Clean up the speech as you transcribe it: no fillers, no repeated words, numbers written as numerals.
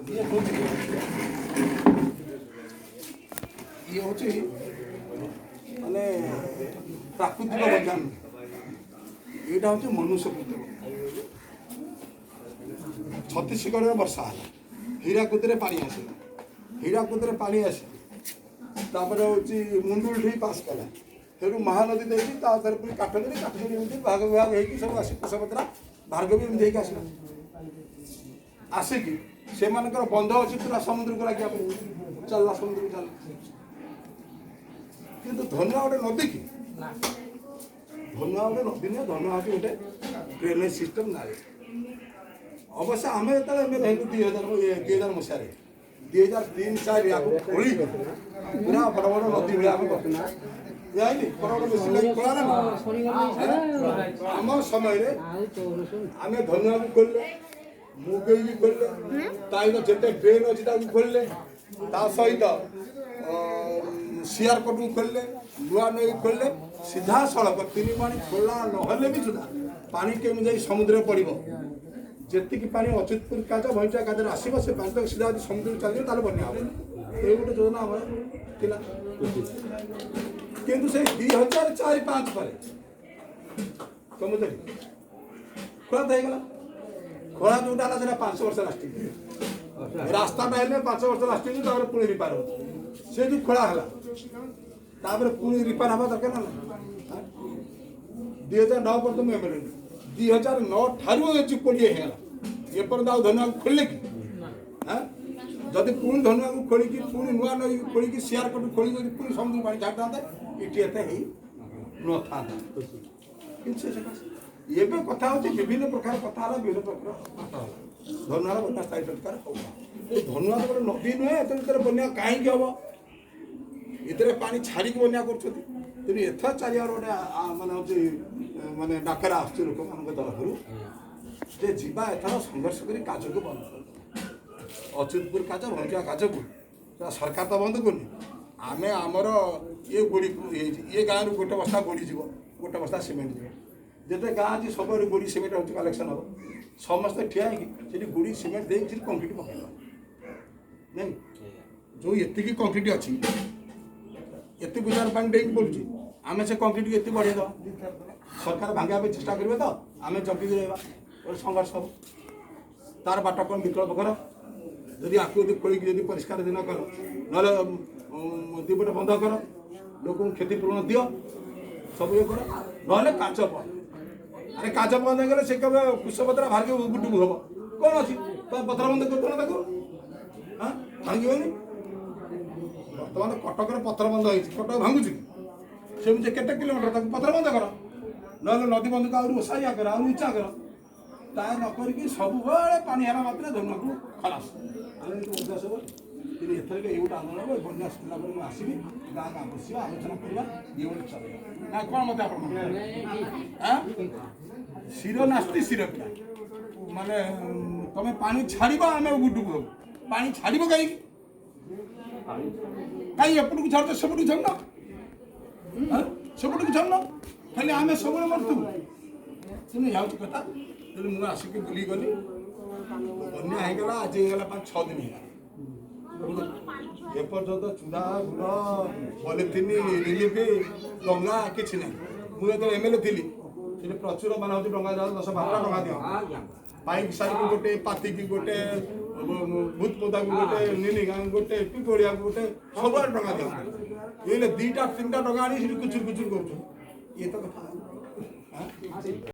ଇଏ ହେଉଛି, ଇଏ ହେଉଛି ମାନେ ପ୍ରାକୃତିକ ବନ୍ୟା ନୁହେଁ, ଏଇଟା ହେଉଛି ମନୁଷ୍ୟକୃତ ବନ୍ୟା। ଛତିଶଗଡ଼ରେ ବର୍ଷା ହେଲା, ହୀରାକୁଦରେ ପାଣି ଆସିଲା, ହୀରାକୁଦରେ ପାଣି ଆସିଲା, ତାପରେ ହେଉଛି ମୁଣ୍ଡୁଳି ପାସ୍ କଲା, ସେଠୁ ମହାନଦୀ ଦେଇକି ତା ଦେହରେ ପୁଣି କାଠଯୋଡ଼ି, କାଠଯୋଡ଼ି ଏମିତି ଭାଗ ବିଭାଗ ହେଇକି ସବୁ ଆସି କୁଶଭଦ୍ରା, ଭାର୍ଗବୀ ଏମିତି ହେଇକି ଆସିଲା। ଆସିକି ସେମାନଙ୍କର ବନ୍ଧ ଅଛି ପୁରା ସମୁଦ୍ରକୁ ଲାଗିବା ପାଇଁ, ଚାଲିଲା ସମୁଦ୍ରକୁ ଚାଲିଲା। କିନ୍ତୁ ଧନୁଆ ଗୋଟେ ନଦୀ କି? ଧନୁଆ ଗୋଟେ ନଦୀ ନୁହେଁ, ଧନୁଆ ହେଉଛି ଗୋଟେ ଡ୍ରେନେଜ୍ ସିଷ୍ଟମ୍ ନାଳି। ଅବଶ୍ୟ ଆମେ ଯେତେବେଳେ ଏମଏଲଏ ହେଲୁ 2000 ମସିହାରେ, 2003 4 ଆକୁ ଖୋଳି ପୁରା ବଡ଼ ବଡ଼ ନଦୀ ଭଳିଆ ଆମେ କରିଥିଲୁ, ଯାଇଲି ବଡ଼ ବଡ଼ ମେସିନ୍ ଲାଗି ଖୋଳା ହେଲା। ଆମ ସମୟରେ ଆମେ ଧନୁଆକୁ ଖୋଲିଲେ, ମୁଗେଇକି ଖୋଲିଲେ, ତାର ଯେତେ ଡ୍ରେନ୍ ଅଛି ତାକୁ ଖୋଲିଲେ, ତା ସହିତ ସିଆରକଟକୁ ଖୋଲିଲେ, ନୂଆ ନଈ ଖୋଲିଲେ, ସିଧାସଳଖ ତିନି ପାଣି ଖୋଲା ନହେଲେ ବି ସୁଦ୍ଧା ପାଣି କେମିତି ଯାଇ ସମୁଦ୍ରରେ ପଡ଼ିବ, ଯେତିକି ପାଣି ଅଚ୍ୟୁତପୁର କାଜ ଭଇଁଚା କାଜରେ ଆସିବ ସେ ପାଣି ତ ସିଧା ଯଦି ସମୁଦ୍ରକୁ ଚାଲିଯିବ ତାହେଲେ ବନ୍ୟା ହେବ। ଏଇ ଗୋଟେ ଯୋଜନା ଆମର ଥିଲା। କିନ୍ତୁ ସେଇ 2004 5 ପରେ ସମୁଦ୍ରରେ ଖୋଳା ତ ହେଇଗଲା। ଖୋଳା ଯୋଉଟା ହେଲା ସେଟା 5 ବର୍ଷ ଲାଷ୍ଟିଂ, ରାସ୍ତାଟା ହେଲେ 5 ବର୍ଷ ଲାଷ୍ଟିଂ, ତାପରେ ପୁଣି ରିପେୟାର ହେଉଛି। ସେ ଯୋଉ ଖୋଳା ହେଲା ତାପରେ ପୁଣି ରିପେୟାର ହେବା ଦରକାର ନା? 2009 ପର୍ଯ୍ୟନ୍ତ ମୁଁ ଏମଏଲଏ, 2009 ଠାରୁ ଅଛି 20 ହେଇଗଲା, ଏପର୍ଯ୍ୟନ୍ତ ଆଉ ଧନୁଆକୁ ଖୋଲିଲେ କି? ଯଦି ପୁଣି ଧନୁଆକୁ ଖୋଳିକି ପୁଣି ନୂଆ ନଈ ଖୋଳିକି ସିଆରକଟୁ ଖୋଳିକି ଯଦି ପୁଣି ସମୁଦ୍ର ପାଣି ଛାଡ଼ିଥାନ୍ତେ ଏଠି ଏତେ ହେଇ ନଥାନ୍ତା। କିନ୍ତୁ ସେ ସକାଶେ ଏବେ କଥା ହେଉଛି, ବିଭିନ୍ନ ପ୍ରକାର କଥା ହେଲା, ବିଭିନ୍ନ ପ୍ରକାର କଥା ହେଲା। ଧନୁଆର ବନ୍ୟା ସ୍ଥାୟୀ ପ୍ରତିକାର ହଉ। ଏ ଧନୁଆ ତ ଗୋଟେ ନଦୀ ନୁହେଁ, ଏତେ ଭିତରେ ବନ୍ୟା କାହିଁକି ହବ? ଏଥିରେ ପାଣି ଛାଡ଼ିକି ବନ୍ୟା କରୁଛନ୍ତି। ତେଣୁ ଏଥର ଚାରିଆଡ଼ୁ ଗୋଟେ ମାନେ ହେଉଛି ମାନେ ଡାକରା ଆସୁଛି ଲୋକମାନଙ୍କ ତରଫରୁ ଯେ ଯିବା ଏଥର ସଂଘର୍ଷ କରି କାଜକୁ ବନ୍ଦ କରିଦେବା। ଅଚ୍ୟୁତପୁର କାଜ, ଭଞ୍ଜା କାଜକୁ ସରକାର ତ ବନ୍ଦ କରୁନି, ଆମେ ଆମର ଇଏ ଗୋଡ଼ି ହେଇଛି, ଇଏ ଗାଁରୁ ଗୋଟେ ବସ୍ତା ଗୋଡ଼ି ଯିବ, ଗୋଟେ ବସ୍ତା ସିମେଣ୍ଟ ଯିବ, ଯେତେ ଗାଁ ଅଛି ସବୁଆଡ଼ୁ ଗୋଡ଼ି ସିମେଣ୍ଟ ହେଉଛି କଲେକ୍ସନ୍ ହେବ, ସମସ୍ତେ ଠିଆ ହେଇକି ସେଠି ଗୋଡ଼ି ସିମେଣ୍ଟ ଦେଇକି ସେଠି କଂକ୍ରିଟ୍ ପକାଇଦେବା। ନାଇଁ ଯେଉଁ ଏତିକି କଂକ୍ରିଟ୍ ଅଛି, ଏତେ ଗୁଜାର ପାଣି ଡେଇଁକି ପଡ଼ୁଛି, ଆମେ ସେ କଂକ୍ରିଟ୍କୁ ଏତେ ବଢ଼େଇ ଦେବା। ସରକାର ଭାଙ୍ଗିବା ପାଇଁ ଚେଷ୍ଟା କରିବେ ତ ଆମେ ଜଗିକି ରହିବା, ଗୋଟେ ସଂଘର୍ଷ ହେବ। ତାର ବାଟ କ'ଣ ବିକଳ୍ପ କର, ଯଦି ଆକୁ ଯଦି ଖୋଳିକି ଯଦି ପରିଷ୍କାର ଦିନ କର, ନହେଲେ ଦୁଇପଟେ ବନ୍ଧ କର, ଲୋକଙ୍କୁ କ୍ଷତିପୂରଣ ଦିଅ, ସବୁ ଇଏ କର, ନହେଲେ କାଚ ବନ୍ଦ। ଆରେ କାଚ ବନ୍ଦ ହେଇଗଲେ ସେ କେବେ କୁଶଭଦ୍ରା ଭାର୍ଗବୀ ଉବୁଟୁବୁ ହବ, କ'ଣ ଅଛି? ତମେ ପଥର ବନ୍ଦ କରୁଥିଲ ତାକୁ, ହଁ ଭାଙ୍ଗିବନି? ବର୍ତ୍ତମାନ କଟକରେ ପଥର ବନ୍ଧ ହେଇଛି, କଟକ ଭାଙ୍ଗୁଛି କି? ସେମିତି କେତେ କିଲୋମିଟର ତାକୁ ପଥର ବନ୍ଧ କର, ନହେଲେ ନଦୀ ବନ୍ଧକୁ ଆହୁରି ଓସାରିଆ କର, ଆହୁରି ଉଚ୍ଚା କର। ତା ନ କରିକି ସବୁବେଳେ ପାଣି ହେଲା ମାତ୍ରେ ଧନୁଆକୁ ଖଲାସ। ଆମେ ଏମିତି ଉଦାସ ହବ। କିନ୍ତୁ ଏଥରକ ଏଇ ଗୋଟେ ଆନ୍ଦୋଳନ ହେବ। ବନ୍ୟା ଶୁଣିଲା ପରେ ମୁଁ ଆସିବି, ଗାଁ ଗାଁ ବସିବା, ଆଲୋଚନା କରିବା, ଇଏ ଗୋଟେ ଚଲେଇବା ନା କ'ଣ? ମତେ ଆପଣ ଶିର ନାସ୍ତି ଶିରକ୍ଷା ମାନେ ତମେ ପାଣି ଛାଡ଼ିବ ଆମେ ଉବୁଟୁବୁ ହବୁ। ପାଣି ଛାଡ଼ିବ କାହିଁକି? କାହିଁ ଏପଟକୁ ଛାଡ଼ୁଛ, ସେପଟକୁ ଛାଡ଼ୁନ, ସେପଟକୁ ଛାଡ଼ୁନ, ଖାଲି ଆମେ ସବୁବେଳେ ମରୁଥିବୁ। ତେଣୁ ଏହା ହେଉଛି କଥା। ତେଣୁ ମୁଁ ଆସିକି ବୁଲିଗଲି, ବନ୍ୟା ହେଇଗଲା, ଆଜି ହେଇଗଲା 5 6 ଦିନ ହେଇଗଲା, ଏପର୍ଯ୍ୟନ୍ତ ଚୁଡ଼ା ଗୁଡ଼ ପଲିଥିନ୍ ରିଲିଫ ଡଙ୍ଗା କିଛି ନାହିଁ। ମୁଁ ଯେତେବେଳେ ଏମଏଲଏ ଥିଲି ସେଠି ପ୍ରଚୁର ମାନେ ହେଉଛି ଡଙ୍ଗା ଯାଉ, 10 12ଟା ଡଙ୍ଗା ଦିଅ, ପାଇକ ସାହିକୁ ଗୋଟେ, ପାତିକି ଗୋଟେ, ଭୂତପଦାକୁ ଗୋଟେ, ନିନି ଗାଁ ଗୋଟେ, ପିପଳିଆକୁ ଗୋଟେ, ସବୁଆଡ଼େ ଡଙ୍ଗା ଦିଅ। ଏଇଲେ 2ଟା 3ଟା ଡଙ୍ଗା ଆଣି ସେଠି କୁଚୁର କୁଚୁର କରୁଛୁ, ଇଏ ତ କଥା।